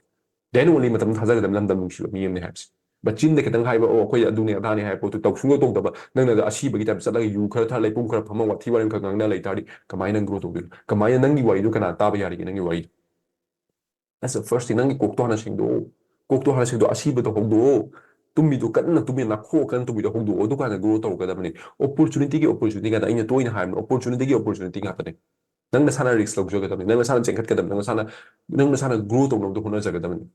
Then only ꯃꯇꯝ ꯊꯥꯖꯒꯗꯕ ꯂꯝꯗꯝ ꯅꯨꯡꯁꯤꯕ ꯃꯤ ꯑꯃꯅꯤ ꯍꯥꯏꯕꯁꯦ꯫ But ꯆꯤꯟꯗ ꯈꯤꯇꯪ ꯍꯥꯏꯕ, "ꯑꯣ, ꯑꯩꯈꯣꯏ ꯑꯗꯨꯅꯤ ꯑꯗꯥꯅꯤ" ꯍꯥꯏꯕ ꯄꯣꯠꯇꯨ ꯇꯧ ꯁꯨꯡꯇꯧ ꯇꯧꯗꯕ, ꯅꯪꯅ ꯑꯁꯤꯕꯒꯤ ꯇꯥꯏꯞ ꯆꯠꯂꯒ ꯌꯨ ꯈꯔ ꯊꯛꯑ, ꯂꯩꯄꯨꯡ ꯈꯔ ꯐꯝꯃ, ꯋꯥꯊꯤ ꯋꯥꯔꯦꯝ ꯈꯔ ꯉꯥꯡꯅ ꯂꯩ ꯇꯥꯔꯗꯤ, ꯀꯃꯥꯏꯅ ꯅꯪ ꯒ꯭ꯔꯣ ꯇꯧꯗꯣꯏꯅꯣ? ꯀꯃꯥꯏꯅ ꯅꯪꯒꯤ ꯋꯥꯔꯤꯗꯨ ꯀꯅꯥ ꯇꯥꯕ ꯌꯥꯔꯤꯒꯦ? ꯅꯪꯒꯤ ꯋꯥꯔꯤꯗꯣ, that's the first thing. ꯅꯪꯒꯤ ꯀꯣꯛꯇꯣ ꯍꯥꯟꯅ ꯁꯦꯡꯗꯣꯛꯑꯣ꯫ ꯀꯣꯛꯇꯣ ꯍꯥꯟꯅ ꯁꯦꯡꯗꯣꯛꯑꯣ꯫ ꯑꯁꯤꯕꯗꯣ ꯍꯧꯗꯣꯛꯑꯣ꯫ ꯇꯨꯝꯃꯤꯗꯣ ꯀꯟꯅ ꯇꯨꯝꯃꯤ, ꯅꯥꯈꯣꯛꯑ ꯀꯟꯅ ꯇꯨꯝꯃꯤꯗꯣ ꯍꯧꯗꯣꯛꯑꯣ꯫ ꯑꯗꯨꯀꯥꯟꯗ ꯒ꯭ꯔꯣ ꯇꯧꯔꯛꯀꯗꯕꯅꯤ꯫ Opportunityꯒꯤ opportunity ꯉꯥꯛꯇ꯫ ꯑꯩꯅ ꯇꯣꯏꯅ ꯍꯥꯏꯕꯅꯤ, opportunityꯒꯤ opportunity ꯉꯥꯛꯇꯅꯤ꯫ ꯅꯪ ꯅꯁꯥꯅ risk ꯂꯧꯖꯒꯗꯕꯅꯤ꯫ ꯅꯪ ꯅꯁꯥꯅ ꯆꯦꯟꯈꯠꯀꯗꯕꯅꯤ꯫ ꯅꯪ ꯅꯁꯥꯅ, ꯅꯪ ꯅꯁꯥꯅ grow ꯇꯧꯅꯕꯗꯣ ꯍꯣꯠꯅꯖꯒꯗꯕꯅꯤ꯫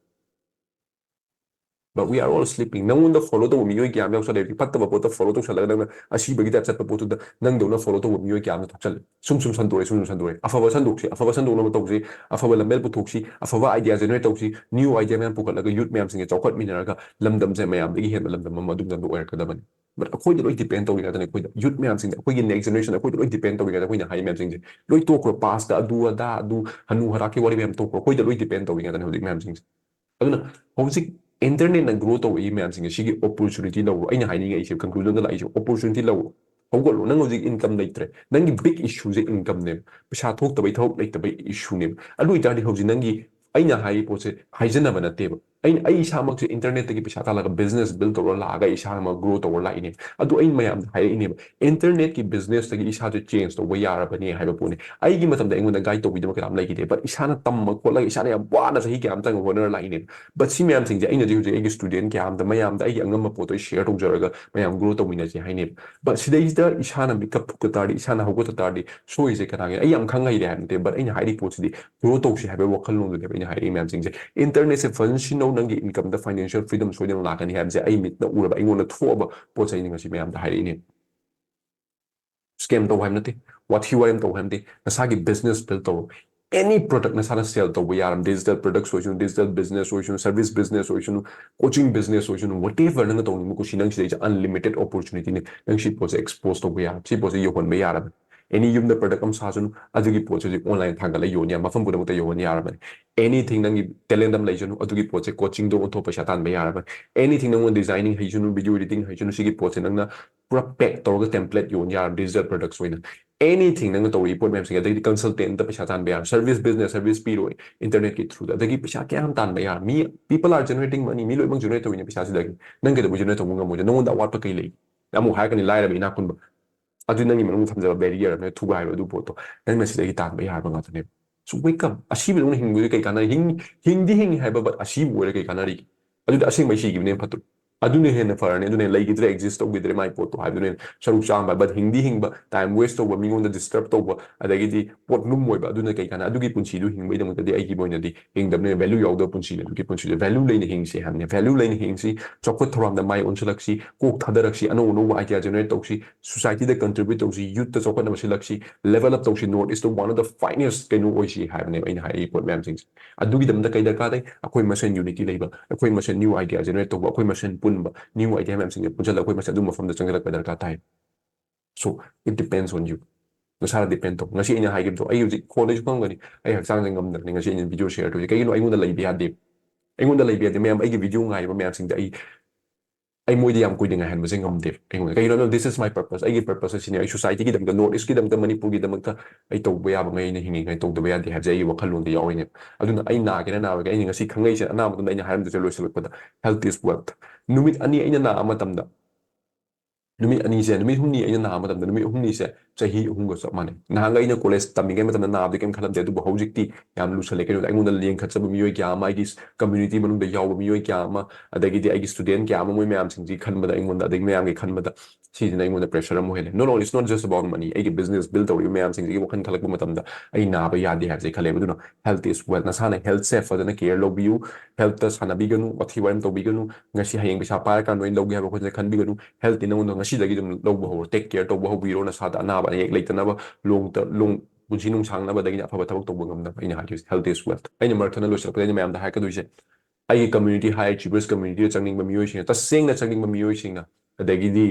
But we are all sleeping. ꯅꯪꯉꯣꯟꯗ follow ꯇꯧꯕ ꯃꯤꯑꯣꯏ ꯀꯌꯥ ꯑꯃ ꯌꯥꯎꯁꯜꯂꯦ꯫ ꯐꯠꯇꯕ ꯄꯣꯠꯇ follow ꯇꯧꯁꯜꯂꯒ ꯅꯪꯅ ꯑꯁꯤꯕꯒꯤ type ꯆꯠꯄ ꯄꯣꯠꯇꯨꯗ ꯅꯪꯗꯧꯅ follow ꯇꯧꯕ ꯃꯤꯑꯣꯏ ꯀꯌꯥ ꯑꯃ ꯊꯣꯛꯆꯜꯂꯦ꯫ ꯁꯨꯝ ꯁꯨꯝ ꯁꯟꯗꯣꯛꯑꯦ, ꯁꯨꯝ ꯁꯨꯝ ꯁꯟꯗꯣꯛꯑꯦ꯫ ꯑꯐꯕ ꯁꯟꯗꯣꯛꯁꯤ, ꯑꯐꯕ ꯁꯟꯗꯣꯛꯅꯕ ꯇꯧꯁꯤ, ꯑꯐꯕ ꯂꯝꯕꯦꯜ ꯄꯨꯊꯣꯛꯁꯤ, ꯑꯐꯕ idea generate ꯇꯧꯁꯤ, new idea ꯃꯌꯥꯝ ꯄꯨꯈꯠꯂꯒ youth ꯃꯌꯥꯝꯁꯤꯡꯒ ꯆꯥꯎꯈꯠꯃꯤꯟꯅꯔꯒ ꯂꯝꯗꯝꯁꯦ ꯃꯌꯥꯝꯗꯒꯤ ꯍꯦꯟꯕ ꯂꯝꯗꯝ ꯑꯃ ꯑꯗꯨꯝ ꯑꯣꯏꯔꯛꯀꯗꯕꯅꯤ꯫ But ꯑꯩꯈꯣꯏꯗ ꯂꯣꯏ depend ꯇꯧꯔꯤ ꯉꯥꯛꯇꯅꯤ꯫ ꯑꯩꯈꯣꯏꯗ youth ꯃꯌꯥꯝꯁꯤꯡꯗ, ꯑꯩꯈꯣꯏꯒꯤ next generation, ꯑꯩꯈꯣꯏꯗ ꯂꯣꯏ depend ꯇꯧꯔꯤ ꯉꯥꯛꯇꯅꯤ꯫ ꯑꯩꯈꯣꯏꯅ ꯍꯥꯏ ꯃꯌꯥꯝꯁꯤꯡꯁꯦ ꯂꯣꯏ ꯇꯣꯛꯈ꯭ꯔꯣ, pastꯇ ꯑꯗꯨ ꯑꯗꯥ, ꯑꯗꯨ ꯍꯅꯨ ꯍꯔꯥꯛꯀꯤ ꯋꯥꯔꯤ ꯃꯌꯥꯝ ꯇꯣꯛꯈ꯭ꯔꯣ꯫ ꯑꯩꯈꯣꯏꯗ ꯂꯣꯏ depend ꯇꯧꯔꯤ ꯉꯥꯛꯇꯅꯤ ꯍꯧꯖꯤꯛ ꯃꯌꯥꯝꯁꯤꯡꯁꯦ꯫ ꯑꯗꯨꯅ ꯍꯧꯖꯤꯛ internetꯅ grow ꯇꯧꯔꯛꯏ ꯃꯌꯥꯝꯁꯤꯡꯁꯦ, ꯁꯤꯒꯤ opportunity ꯂꯧꯔꯣ꯫ ꯑꯩꯅ ꯍꯥꯏꯅꯤꯡꯉꯛꯏꯁꯦ, conclusionꯗ ꯂꯥꯛꯏꯁꯦ, opportunity ꯂꯧꯔꯣ꯫ ꯍꯧꯒꯠꯂꯣ꯫ ꯅꯪ ꯍꯧꯖꯤꯛ income ꯂꯩꯇ꯭ꯔꯦ, ꯅꯪꯒꯤ big issueꯁꯦ incomeꯅꯦꯕ, ꯄꯩꯁꯥ ꯊꯣꯛꯇꯕꯩ, ꯊꯕꯛ ꯂꯩꯇꯕꯩ issueꯅꯦꯕ꯫ ꯑꯗꯨ ꯑꯣꯏꯇꯥꯔꯗꯤ ꯍꯧꯖꯤꯛ ꯅꯪꯒꯤ, ꯑꯩꯅ ꯍꯥꯏꯔꯤ ꯄꯣꯠꯁꯦ ꯍꯥꯏꯖꯅꯕ ꯅꯠꯇꯦꯕ꯫ ꯑꯩꯅ, ꯑꯩ ꯏꯁꯥꯃꯛꯁꯦ internetꯇꯒꯤ ꯄꯩꯁꯥ ꯇꯥꯜꯂꯒ business build ꯇꯧꯔ ꯂꯥꯛꯑꯒ ꯑꯩ ꯏꯁꯥꯃꯛ grow ꯇꯧꯔ ꯂꯥꯛꯏꯅꯦ꯫ ꯑꯗꯨ ꯑꯩ ꯃꯌꯥꯝꯗ ꯍꯥꯏꯔꯛꯏꯅꯦꯕ, internetꯀꯤ businessꯇꯒꯤ ꯏꯁꯥꯁꯦ change ꯇꯧꯕ ꯌꯥꯔꯕꯅꯦ ꯍꯥꯏꯕ ꯄꯣꯠꯅꯤ꯫ ꯑꯩꯒꯤ ꯃꯇꯝꯗ ꯑꯩꯉꯣꯟꯗ guide ꯇꯧꯕꯤꯗꯕ ꯀꯅꯥꯝ ꯂꯩꯈꯤꯗꯦ, but ꯏꯁꯥꯅ ꯇꯝꯕ ꯈꯣꯠꯂꯒ ꯏꯁꯥꯅ ꯌꯥꯝ ꯋꯥꯅ ꯆꯍꯤ ꯀꯌꯥ ꯑꯃ ꯆꯪꯉ ꯍꯣꯠꯅꯔ ꯂꯥꯛꯏꯅꯦꯕ꯫ But ꯁꯤ ꯃꯌꯥꯝꯁꯤꯡꯁꯦ ꯑꯩꯅꯗꯤ ꯍꯧꯖꯤꯛ ꯑꯩꯒꯤ student ꯀꯌꯥ ꯑꯃꯗ, ꯃꯌꯥꯝꯗ ꯑꯩꯒꯤ ꯑꯉꯝꯕ ꯄꯣꯠꯇꯣ ꯑꯩ share ꯇꯧꯖꯔꯒ ꯃꯌꯥꯝ grow ꯇꯧꯃꯤꯟꯅꯁꯦ ꯍꯥꯏꯅꯦꯕ꯫ But ꯁꯤꯗꯩꯁꯤꯗ ꯏꯁꯥꯅ ꯃꯤꯀꯞ ꯊꯣꯛꯇ ꯇꯥꯔꯗꯤ, ꯏꯁꯥꯅ ꯍꯧꯒꯠꯇ ꯇꯥꯔꯗꯤ ꯁꯣꯏꯔꯤꯁꯦ ꯀꯅꯥꯒꯤꯅꯣ? ꯑꯩ ꯌꯥꯝ ꯈꯪ ꯍꯩꯔꯦ ꯍꯥꯏꯕ ꯅꯠꯇꯦ, but ꯑꯩꯅ ꯍꯥꯏꯔꯤ ꯄꯣꯠꯁꯤꯗꯤ grow ꯇꯧꯁꯤ ꯍꯥꯏꯕꯒꯤ ꯋꯥꯈꯜꯂꯣꯟꯗꯨꯅꯦꯕ ꯑꯩꯅ ꯍꯥꯏꯔꯛꯏ ꯃꯌꯥꯝꯁꯤꯡꯁꯦ꯫ Internetꯁꯦ ꯐꯖꯅ ꯁꯤꯖꯤꯟꯅꯧ, ꯅꯪꯒꯤ incomeꯗ financial freedom ꯁꯣꯏꯗꯅ ꯂꯥꯛꯀꯅꯤ ꯍꯥꯏꯕꯁꯦ ꯑꯩ ꯃꯤꯠꯅ ꯎꯔꯕ, ꯑꯩꯉꯣꯟꯗ ꯊꯣꯛꯑꯕ ꯄꯣꯠ ꯆꯩꯅꯤ ꯉꯁꯤ ꯃꯌꯥꯝꯗ ꯍꯥꯏꯔꯛꯏꯅꯦ꯫ Scam ꯇꯧ ꯍꯥꯏꯕ ꯅꯠꯇꯦ, ꯋꯥꯊꯤ ꯋꯥꯔꯦꯝ ꯇꯧ ꯍꯥꯏꯕ ꯅꯠꯇꯦ, ꯅꯁꯥꯒꯤ business build ꯇꯧꯔꯣ꯫ Any product ꯅꯁꯥꯅ sell ꯇꯧꯕ ꯌꯥꯔꯝ, digital products ꯑꯣꯏꯁꯅꯨ, digital business ꯑꯣꯏꯁꯅꯨ, service business ꯑꯣꯏꯁꯅꯨ, coaching business ꯑꯣꯏꯁꯅꯨ, whatever ꯅꯪꯅ ꯇꯧꯅꯤꯡꯕ ꯀꯨꯁꯤ, ꯅꯪ ꯁꯤꯗꯩꯁꯤꯗ unlimited opportunityꯅꯤ꯫ ꯅꯪ ꯁꯤ ꯄꯣꯠꯁꯦ expose ꯇꯧꯕ ꯌꯥꯔꯝ, ꯁꯤ ꯄꯣꯠꯁꯦ ꯌꯧꯍꯟꯕ ꯌꯥꯔꯕꯅꯤ꯫ Any ꯌꯨꯝꯗ product ꯑꯃ ꯁꯥꯁꯅꯨ, ꯑꯗꯨꯒꯤ ꯄꯣꯠꯁꯦ ꯍꯧꯖꯤꯛ online ꯊꯥꯡꯒꯠꯂ ꯌꯣꯟ ꯌꯥꯔ, ꯃꯐꯝ ꯈꯨꯗꯤꯡꯃꯛꯇ ꯌꯧꯍꯟ ꯌꯥꯔꯕꯅꯤ꯫ Anything ꯅꯪꯒꯤ talent ꯑꯃ ꯂꯩꯁꯅꯨ, ꯑꯗꯨꯒꯤ ꯄꯣꯠꯁꯦ coachingꯗ ꯑꯣꯟꯊꯣꯛ ꯄꯩꯁꯥ ꯇꯥꯟꯕ ꯌꯥꯔꯕꯅꯤ꯫ Anything ꯅꯪꯉꯣꯟꯗ designing ꯍꯩꯁꯅꯨ, video editing ꯍꯩꯁꯅꯨ, ꯁꯤꯒꯤ ꯄꯣꯠꯁꯦ ꯅꯪꯅ ꯄꯨꯔꯥ pack ꯇꯧꯔꯒ template ꯌꯣꯟ ꯌꯥꯔꯕꯅꯤ digital products ꯑꯣꯏꯅ꯫ Anything ꯅꯪꯅ ꯇꯧꯔꯤꯕ ꯄꯣꯠ ꯃꯌꯥꯝꯁꯤꯡ, ꯑꯗꯒꯤꯗꯤ consultant ꯄꯩꯁꯥ ꯇꯥꯟꯕ ꯌꯥꯔꯣꯏ, service business service ꯄꯤꯔꯣꯏ internetꯀꯤ through ꯗ, ꯑꯗꯒꯤ ꯄꯩꯁꯥ ꯀꯌꯥꯝ ꯇꯥꯟꯕ ꯌꯥꯔꯣꯏ? ꯃꯤ, people are generating money, ꯃꯤ ꯂꯣꯏꯅꯃꯛ generate ꯇꯧꯔꯤꯅꯦ ꯄꯩꯁꯥꯁꯤꯗꯒꯤ꯫ ꯅꯪ ꯀꯩꯗꯧꯕꯩ generate ꯇꯧꯕ ꯉꯝꯃꯣꯏꯗꯣꯏꯅꯣ? ꯅꯪꯉꯣꯟꯗ ꯑꯋꯥꯠꯄ ꯀꯩ ꯂꯩ? ꯑꯃꯨꯛ ꯍꯥꯏꯔꯛꯀꯅꯤ ꯂꯥꯏꯔꯕ ꯏꯅꯥꯛ ꯈꯨꯟꯕ, ꯑꯗꯨ ꯅꯪꯒꯤ ꯃꯅꯨꯡꯗ ꯊꯝꯖꯕ barrier ꯑꯃ ꯊꯨꯒꯥꯏꯔꯣ ꯑꯗꯨ ꯄꯣꯠꯇꯣ꯫ ꯅꯪꯅ ꯁꯤꯗꯒꯤ ꯇꯥꯟꯕ ꯌꯥꯕ ꯉꯥꯛꯇꯅꯦꯕ꯫ So wake up. ꯑꯁꯤꯕꯗꯧꯅ ꯍꯤꯡꯕꯗꯨꯗꯤ ꯀꯩ ꯀꯥꯟꯅꯔꯤ? ꯍꯤꯡ-, ꯍꯤꯡꯗꯤ ꯍꯤꯡꯉꯤ ꯍꯥꯏꯕ, but ꯑꯁꯤꯕ ꯑꯣꯏꯔ ꯀꯩ ꯀꯥꯟꯅꯔꯤꯒꯦ? ꯑꯗꯨꯗꯤ ꯑꯁꯦꯡꯕꯩ ꯁꯤꯈꯤꯕꯅ ꯍꯦꯟꯅ ꯐꯠꯇ꯭ꯔꯣ? ꯑꯗꯨꯅ ꯍꯦꯟꯅ ꯐꯔꯅꯤ, ꯑꯗꯨꯅ ꯍꯦꯟꯅ ꯂꯩꯈꯤꯗ꯭ꯔꯦ, exist ꯇꯧꯈꯤꯗ꯭ꯔꯦ ꯃꯥꯏ ꯄꯣꯠꯇꯣ ꯍꯥꯏꯕꯗꯨꯅ ꯍꯦꯟꯅ ꯁꯔꯨꯛ ꯆꯥꯝꯕ꯫ But ꯍꯤꯡꯗꯤ ꯍꯤꯡꯕ, time waste ꯇꯧꯕ, ꯃꯤꯉꯣꯟꯗ disturb ꯇꯧꯕ, ꯑꯗꯒꯤꯗꯤ ꯄꯣꯠꯂꯨꯝ ꯑꯣꯏꯕ, ꯑꯗꯨꯅ ꯀꯩ ꯀꯥꯟꯅ? ꯑꯗꯨꯒꯤ ꯄꯨꯟꯁꯤꯗꯨ ꯍꯤꯡꯕꯒꯤꯗꯃꯛꯇꯗꯤ ꯑꯩꯒꯤ ꯑꯣꯏꯅꯗꯤ ꯍꯤꯡꯗꯕꯅ ꯍꯦꯟꯅ value ꯌꯥꯎꯗꯕ ꯄꯨꯟꯁꯤꯅꯤ꯫ ꯑꯗꯨꯒꯤ ꯄꯨꯟꯁꯤꯗꯨ value ꯂꯩꯅ ꯍꯤꯡꯁꯤ ꯍꯥꯏꯕꯅꯤ꯫ Value ꯂꯩꯅ ꯍꯤꯡꯁꯤ, ꯆꯥꯎꯈꯠ ꯊꯧꯔꯥꯡꯗ ꯃꯥꯏ ꯑꯣꯟꯁꯤꯜꯂꯛꯁꯤ, ꯀꯣꯛ ꯊꯥꯗꯔꯛꯁꯤ, ꯑꯅꯧ ꯑꯅꯧꯕ idea generate ꯇꯧꯁꯤ, society ꯗ contribute ꯇꯧꯁꯤ, youth ꯇ ꯆꯥꯎꯈꯠꯅꯕ ꯁꯤꯜꯂꯛꯁꯤ, level up ꯇꯧꯁꯤ, North East ꯇ one of the finest ꯀꯩꯅꯣ ꯑꯣꯏꯁꯤ ꯍꯥꯏꯕꯅꯦꯕ ꯑꯩꯅ ꯍꯥꯏꯔꯤꯕ ꯄꯣꯠ ꯃꯌꯥꯝꯁꯤꯡꯁꯦ꯫ ꯑꯗꯨꯒꯤꯗꯃꯛꯇ ꯀꯩ ꯗꯔꯀꯥꯔ ꯂꯩ? ꯑꯩꯈꯣꯏ ꯃꯁꯦꯟ unity ꯂꯩꯕ, ꯑꯩꯈꯣꯏ ꯃꯁꯦꯟ new idea generate ꯇꯧꯕ, ꯑꯩꯈꯣꯏ ꯃꯁꯦꯟ ꯄꯨꯟꯕ, new idea ꯃꯌꯥꯝꯁꯤꯡꯁꯦ ꯄꯨꯟꯁꯤꯜꯂꯒ ꯑꯩꯈꯣꯏ ꯃꯁꯦꯟ ꯑꯗꯨ ꯃꯐꯝꯗ ꯆꯪꯁꯤꯜꯂꯛꯄ ꯗꯔꯀꯥꯔ ꯇꯥꯏ꯫ So it depends on you. ꯅꯁꯥꯅ depend ꯇꯧ꯫ ꯉꯁꯤ ꯑꯩꯅ ꯍꯥꯏꯈꯤꯕꯗꯣ, ꯑꯩ ꯍꯧꯖꯤꯛ ꯈꯣꯟꯗꯩꯁꯨ ꯈꯪꯒꯅꯤ, ꯑꯩ ꯍꯛꯆꯥꯡꯁꯦ ꯉꯝꯗꯕꯅꯤ꯫ ꯉꯁꯤ ꯑꯩꯅ video share ꯇꯧꯔꯤꯁꯦ ꯀꯩꯒꯤꯅꯣ? ꯑꯩꯉꯣꯟꯗ ꯂꯩꯕ ꯌꯥꯗꯦ, ꯑꯩꯉꯣꯟꯗ ꯂꯩꯕ ꯌꯥꯗꯦ꯫ ꯃꯌꯥꯝ, ꯑꯩꯒꯤ video ꯉꯥꯏꯔꯤꯕ ꯃꯌꯥꯝꯁꯤꯡꯗ ꯑꯩ, ꯑꯩ ꯃꯣꯏꯗ ꯌꯥꯝ ꯀꯨꯏꯅ ꯉꯥꯏꯍꯟꯕꯁꯦ ꯉꯝꯗꯦꯕ ꯑꯩꯉꯣꯟꯗ꯫ ꯀꯩꯒꯤꯅꯣ? This is my purpose. ꯑꯩꯒꯤ purpose ꯁꯤꯅꯦ꯫ ꯑꯩ society ꯒꯤꯗꯃꯛꯇ, North East ꯀꯤꯗꯃꯛꯇ, ꯃꯅꯤꯄꯨꯔꯒꯤꯗꯃꯛꯇ ꯑꯩ ꯇꯧꯕ ꯌꯥꯕ ꯉꯩ ꯑꯩꯅ ꯍꯤꯡꯉꯤꯉꯩ ꯇꯧꯗꯕ ꯌꯥꯗꯦ ꯍꯥꯏꯕꯁꯦ ꯑꯩꯒꯤ ꯋꯥꯈꯜꯂꯣꯟꯗ ꯌꯥꯎꯔꯤꯅꯦꯕ꯫ ꯑꯗꯨꯅ ꯑꯩ ꯅꯥꯒꯦꯔꯥ ꯅꯥꯔꯣꯏꯒꯦꯔꯥ, ꯑꯩꯅ ꯉꯁꯤ ꯈꯪꯉꯛꯏꯁꯦ, ꯑꯅꯥꯕꯗꯨꯅ ꯑꯩꯅ ꯍꯥꯏꯔꯝꯗꯣꯏꯁꯦ ꯂꯣꯏꯁꯤꯜꯂꯛꯄꯗ, health is wealth꯫ ꯅꯨꯃꯤꯠ ꯑꯅꯤ ꯑꯩꯅ ꯅꯥꯕ ꯃꯇꯝꯗ, ꯅꯨꯃꯤꯠ ꯑꯅꯤꯁꯦ, ꯅꯨꯃꯤꯠ ꯍꯨꯝꯅꯤ ꯑꯩꯅ ꯅꯥꯕ ꯃꯇꯝꯗ, ꯅꯨꯃꯤꯠ ꯍꯨꯝꯅꯤꯁꯦ ꯆꯍꯤ ꯑꯍꯨꯝꯒ ꯆꯞ ꯃꯥꯟꯅꯩ꯫ ꯅꯍꯥꯟꯒ ꯑꯩꯅ college ꯇꯝꯃꯤꯉꯩ ꯃꯇꯝꯗ ꯅꯥꯕꯗꯤ ꯀꯩꯝ ꯈꯜꯂꯝꯗꯦ, ꯑꯗꯨꯕꯨ ꯍꯧꯖꯤꯛꯇꯤ ꯌꯥꯝ ꯂꯨꯁꯜꯂꯦ꯫ ꯀꯩꯅꯣꯗ ꯑꯩꯉꯣꯟꯗ ꯂꯦꯡꯈꯠꯆꯕ ꯃꯤꯑꯣꯏ ꯀꯌꯥ ꯑꯃ, ꯑꯩꯒꯤ community ꯃꯅꯨꯡꯗ ꯌꯥꯎꯕ ꯃꯤꯑꯣꯏ ꯀꯌꯥ ꯑꯃ, ꯑꯗꯒꯤꯗꯤ ꯑꯩꯒꯤ student ꯀꯌꯥ ꯑꯃ, ꯃꯣꯏ ꯃꯌꯥꯝꯁꯤꯡꯁꯤ ꯈꯟꯕꯗ, ꯑꯩꯉꯣꯟꯗ, ꯑꯗꯒꯤ ꯃꯌꯥꯝꯒꯤ ꯈꯟꯕꯗ, ꯁꯤꯁꯤꯅ ꯑꯩꯉꯣꯟꯗ pressure ꯑꯃ ꯑꯣꯏꯍꯜꯂꯦ꯫ No, no, it's not just about money. ꯑꯩꯒꯤ business build ꯇꯧꯔꯤꯕ ꯃꯌꯥꯝꯁꯤꯡꯁꯤꯒꯤ ꯋꯥꯈꯜ ꯈꯜꯂꯛꯄ ꯃꯇꯝꯗ ꯑꯩ ꯅꯥꯕ ꯌꯥꯗꯦ ꯍꯥꯏꯕꯁꯦ ꯈꯜꯂꯦꯕ꯫ ꯑꯗꯨꯅ health is wealth꯫ ꯅꯁꯥꯅ health ꯁꯦ ꯐꯖꯅ care ꯂꯧꯕꯤꯌꯨ꯫ Health ꯇ ꯁꯥꯟꯅꯕꯤꯒꯅꯨ, ꯋꯥꯊꯤ ꯋꯥꯔꯦꯝ ꯇꯧꯕꯤꯒꯅꯨ꯫ ꯉꯁꯤ ꯍꯌꯦꯡ ꯄꯩꯁꯥ ꯄꯥꯏꯔꯀꯥꯟꯗ ꯑꯣꯏꯅ ꯂꯧꯒꯦ ꯍꯥꯏꯕ ꯋꯥꯈꯜꯁꯦ ꯈꯟꯕꯤꯒꯅꯨ꯫ Health ꯇꯤ ꯅꯉꯣꯟꯗ ꯉꯁꯤꯗꯒꯤ ꯑꯗꯨꯝ ꯂꯧꯕ ꯍꯧꯔꯣ, take care ꯇꯧꯕ ꯍꯧꯕꯤꯔꯣ꯫ ꯅꯁꯥꯗ ꯑꯅꯥꯕ ꯑꯌꯦꯛ ꯂꯩꯇꯅꯕ, long ꯇ-, long, ꯄꯨꯟꯁꯤ ꯅꯨꯡꯁꯥꯡꯅꯕ, ꯑꯗꯒꯤꯗꯤ ꯑꯐꯕ ꯊꯕꯛ ꯇꯧꯕ ꯉꯝꯅꯕ꯫ ꯑꯩꯅ ꯍꯥꯏꯗꯣꯏꯁꯦ health is wealth꯫ ꯑꯩꯅ ꯃꯔꯛ ꯊꯠꯅ ꯂꯣꯏꯁꯤꯜꯂꯛꯄꯗ ꯑꯩꯅ ꯃꯌꯥꯝꯗ ꯍꯥꯏꯔꯛꯀꯗꯣꯏꯁꯦ, ꯑꯩꯒꯤ community, high achievers community ꯗ ꯆꯪꯅꯤꯡꯕ ꯃꯤꯑꯣꯏꯁꯤꯡꯅ, ꯇꯁꯦꯡꯅ ꯆꯪꯅꯤꯡꯕ ꯃꯤꯑꯣꯏꯁꯤꯡꯅ, ꯑꯗꯒꯤꯗꯤ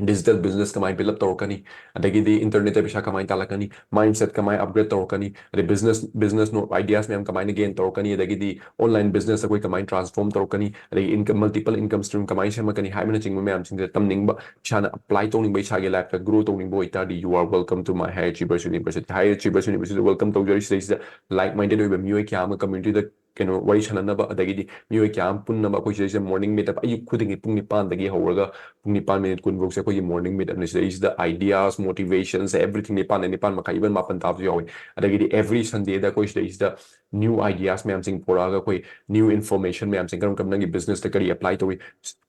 digital business ꯀꯃꯥꯏꯅ build up ꯇꯧꯔꯛꯀꯅꯤ, ꯑꯗꯒꯤꯗꯤ internetꯇ ꯄꯩꯁꯥ ꯀꯃꯥꯏꯅ ꯇꯥꯜꯂꯛꯀꯅꯤ, mindset ꯀꯃꯥꯏꯅ upgrade ꯇꯧꯔꯛꯀꯅꯤ, ꯑꯗꯩ business business ideas ꯃꯌꯥꯝ ꯀꯃꯥꯏꯅ gain ꯇꯧꯔꯛꯀꯅꯤ, ꯑꯗꯒꯤꯗꯤ online business ꯑꯩꯈꯣꯏ ꯀꯃꯥꯏꯅ transform ꯇꯧꯔꯛꯀꯅꯤ, ꯑꯗꯒꯤ income multiple income stream ꯀꯃꯥꯏꯅ ꯁꯦꯝꯃꯛꯀꯅꯤ ꯍꯥꯏꯕꯅꯆꯤꯡꯕ ꯃꯌꯥꯝꯁꯤꯡꯁꯦ ꯇꯝꯅꯤꯡꯕ, ꯏꯁꯥꯅ apply ꯇꯧꯅꯤꯡꯕ, ꯏꯁꯥꯒꯤ lifeꯇ grow ꯇꯧꯅꯤꯡꯕ ꯑꯣꯏꯇꯥꯔꯗꯤ, you are welcome to my High Achievers University. High Achievers Universityꯗ welcome ꯇꯧꯖꯔꯤ꯫ ꯁꯤꯗꯩꯁꯤꯗ like minded ꯑꯣꯏꯕ ꯃꯤꯑꯣꯏ ꯀꯌꯥ ꯑꯃ communityꯗ ꯀꯩꯅꯣ ꯋꯥꯔꯤ ꯁꯥꯟꯅꯅꯕ, ꯑꯗꯒꯤꯗꯤ ꯃꯤꯑꯣꯏ ꯀꯌꯥ ꯑꯃ ꯄꯨꯟꯅꯕ ꯑꯩꯈꯣꯏ ꯁꯤꯗꯩꯁꯤꯗ morning meetup ꯑꯌꯨꯛ ꯈꯨꯗꯤꯡꯒꯤ ꯄꯨꯡ ꯅꯤꯄꯥꯟꯗꯒꯤ ꯍꯧꯔꯒ ꯄꯨꯡ ꯅꯤꯄꯥꯟ minute ꯀꯨꯟ ꯐꯥꯎꯁꯦ ꯑꯩꯈꯣꯏꯒꯤ morning meetupꯅꯤ꯫ ꯁꯤꯗꯩꯁꯤꯗ ideas, motivations, everything ꯅꯤꯄꯥꯟꯗ ꯅꯤꯄꯥꯟ ꯃꯈꯥꯏ, even ꯃꯥꯄꯟ ꯇꯥꯕꯁꯨ ꯌꯥꯎꯋꯤ꯫ ꯑꯗꯒꯤꯗꯤ every Sundayꯗ ꯑꯩꯈꯣꯏ ꯁꯤꯗꯩꯁꯤꯗ new ideas ꯃꯌꯥꯝꯁꯤꯡ ꯄꯨꯔꯛꯑꯒ ꯑꯩꯈꯣꯏ new information ꯃꯌꯥꯝꯁꯤꯡ ꯀꯔꯝ ꯀꯔꯝ ꯅꯪꯒꯤ businessꯇ ꯀꯔꯤ apply ꯇꯧꯔꯤ,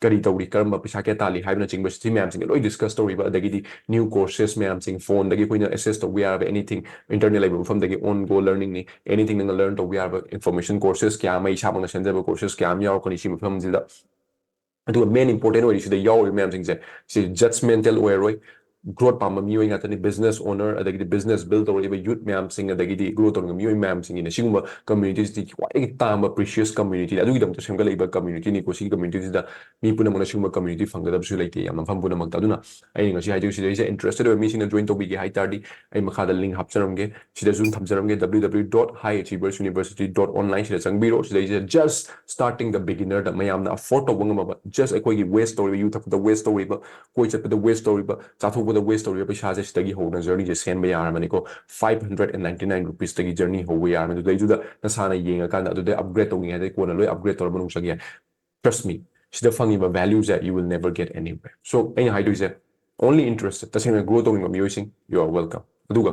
ꯀꯔꯤ ꯇꯧꯔꯤ, ꯀꯔꯝꯕ ꯄꯩꯁꯥ ꯀꯌꯥ ꯇꯥꯜꯂꯤ ꯍꯥꯏꯕꯅꯆꯤꯡꯕ ꯁꯤ ꯃꯌꯥꯝꯁꯤꯡꯁꯦ ꯂꯣꯏ discuss ꯇꯧꯔꯤꯕ꯫ ꯑꯗꯒꯤꯗꯤ new courses ꯃꯌꯥꯝꯁꯤꯡ phoneꯗꯒꯤ ꯑꯩꯈꯣꯏꯅ access ꯇꯧꯕ ꯌꯥꯔꯕ anything internetꯇ ꯂꯩꯕ ꯃꯐꯝꯗꯒꯤ on go learningꯅꯤ꯫ Anything ꯅꯪꯅ learn ꯇꯧꯕ ꯌꯥꯔꯕ information courses ꯀꯌꯥ ꯑꯃ ꯏꯁꯥꯃꯛꯅ ꯁꯦꯝꯖꯕ courses ꯀꯌꯥ ꯑꯃ ꯌꯥꯎꯔꯛꯀꯅꯤ ꯁꯤ ꯃꯐꯝꯁꯤꯗ꯫ ꯑꯗꯨꯒ main important ꯑꯣꯏꯔꯤꯁꯤꯗ ꯌꯥꯎꯔꯤꯕ ꯃꯌꯥꯝꯁꯤꯡꯁꯦ ꯁꯤ judgmental ꯑꯣꯏꯔꯣꯏ꯫ Growth ꯄꯥꯝꯕ ꯃꯤꯑꯣꯏ ꯉꯥꯛꯇꯅꯤ, business owner ꯑꯗꯒꯤꯗꯤ business build ꯇꯧꯔꯛꯏꯕ youth ꯃꯌꯥꯝꯁꯤꯡ ꯑꯗꯒꯤꯗꯤ grow ꯇꯧꯅꯤꯡꯕ ꯃꯤꯑꯣꯏ ꯃꯌꯥꯝꯁꯤꯡꯒꯤꯅ ꯁꯤꯒꯨꯝꯕ communityꯁꯤꯗꯤ ꯈ꯭ꯋꯥꯏꯗꯒꯤ ꯇꯥꯡꯕ precious communityꯅꯤ꯫ ꯑꯗꯨꯒꯤꯗꯃꯛꯇ ꯁꯦꯝꯒꯠꯂꯛꯏꯕ communityꯅꯤꯀꯣ꯫ ꯁꯤꯒꯤ communityꯁꯤꯗ ꯃꯤ ꯄꯨꯝꯅꯃꯛꯅ ꯁꯤꯒꯨꯝꯕ community ꯐꯪꯒꯗꯕꯁꯨ ꯂꯩꯇꯦ ꯌꯥꯝ ꯃꯐꯝ ꯄꯨꯝꯅꯃꯛꯇ꯫ ꯑꯗꯨꯅ ꯑꯩꯅ ꯉꯁꯤ ꯍꯥꯏꯗꯣꯏꯁꯤꯗ ꯑꯩꯁꯦ interested ꯑꯣꯏꯕ ꯃꯤꯁꯤꯡꯅ join ꯇꯧꯕꯤꯒꯦ ꯍꯥꯏ ꯇꯥꯔꯗꯤ ꯑꯩ ꯃꯈꯥꯗ link ꯍꯥꯞꯆꯔꯝꯒꯦ꯫ ꯁꯤꯗꯁꯨ ꯑꯗꯨꯝ ꯊꯝꯖꯔꯝꯒꯦ, www.highachieversuniversity.online꯫ ꯁꯤꯗ ꯆꯪꯕꯤꯔꯣ꯫ ꯁꯤꯗꯩꯁꯤꯗ just starting the beginnerꯗ ꯃꯌꯥꯝꯅ afford ꯇꯧꯕ ꯉꯝꯃꯕ, just ꯑꯩꯈꯣꯏꯒꯤ waste ꯇꯧꯔꯤꯕ, ꯌꯨ ꯊꯛꯄꯗ waste ꯇꯧꯔꯤꯕ, ꯀꯣꯏ ꯆꯠꯄꯗ waste ꯇꯧꯔꯤꯕ, ꯆꯥꯊꯣꯛꯄꯗ waste ꯇꯧꯔꯤꯕ ꯄꯩꯁꯥꯁꯦ ꯁꯤꯗꯒꯤ ꯍꯧꯅ journeyꯁꯦ ꯁꯦꯝꯕ ꯌꯥꯔꯕꯅꯤꯀꯣ꯫ Five hundred and ninety nine rupeesꯇꯒꯤ journey ꯍꯧꯕ ꯌꯥꯔꯕꯅꯤ꯫ ꯑꯗꯨꯗꯩꯗꯨꯗ ꯅꯁꯥꯅ ꯌꯦꯡꯉꯀꯥꯟꯗ ꯑꯗꯨꯗꯩ upgrade ꯇꯧꯅꯤꯡꯉꯦ ꯍꯥꯏꯗꯤ ꯀꯣꯟꯅ ꯂꯣꯏ upgrade ꯇꯧꯔ ꯃꯅꯨꯡ ꯆꯪꯒꯦ꯫ Trust me, ꯁꯤꯗ ꯐꯪꯉꯤꯕ valueꯁꯦ you will never get anywhere. So ꯑꯩꯅ ꯍꯥꯏꯗꯣꯏꯁꯦ, only interested, ꯇꯁꯦꯡꯅ grow ꯇꯧꯅꯤꯡꯕ ꯃꯤꯑꯣꯏꯁꯤꯡ, you are welcome꯫ ꯑꯗꯨꯒ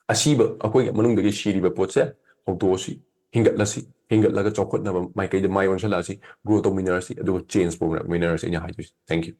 ꯑꯁꯤꯕ ꯑꯩꯈꯣꯏꯒꯤ ꯃꯅꯨꯡꯗꯒꯤ ꯁꯤꯔꯤꯕ ꯄꯣꯠꯁꯦ ꯍꯧꯗꯣꯛꯑꯁꯤ, ꯍꯤꯡꯒꯠꯂꯁꯤ, ꯍꯤꯡꯒꯠꯂꯒ ꯆꯥꯎꯈꯠꯅꯕ ꯃꯥꯏꯀꯩꯗ ꯃꯥꯏ ꯑꯣꯟꯁꯤꯜꯂꯛꯑꯁꯤ, grow ꯇꯧꯃꯤꯟꯅꯔꯁꯤ, ꯑꯗꯨꯒ change ꯄꯨꯔꯛꯃꯤꯟꯅꯔꯁꯤ ꯑꯩꯅ ꯍꯥꯏꯗꯣꯏꯁꯦ꯫ Thank you꯫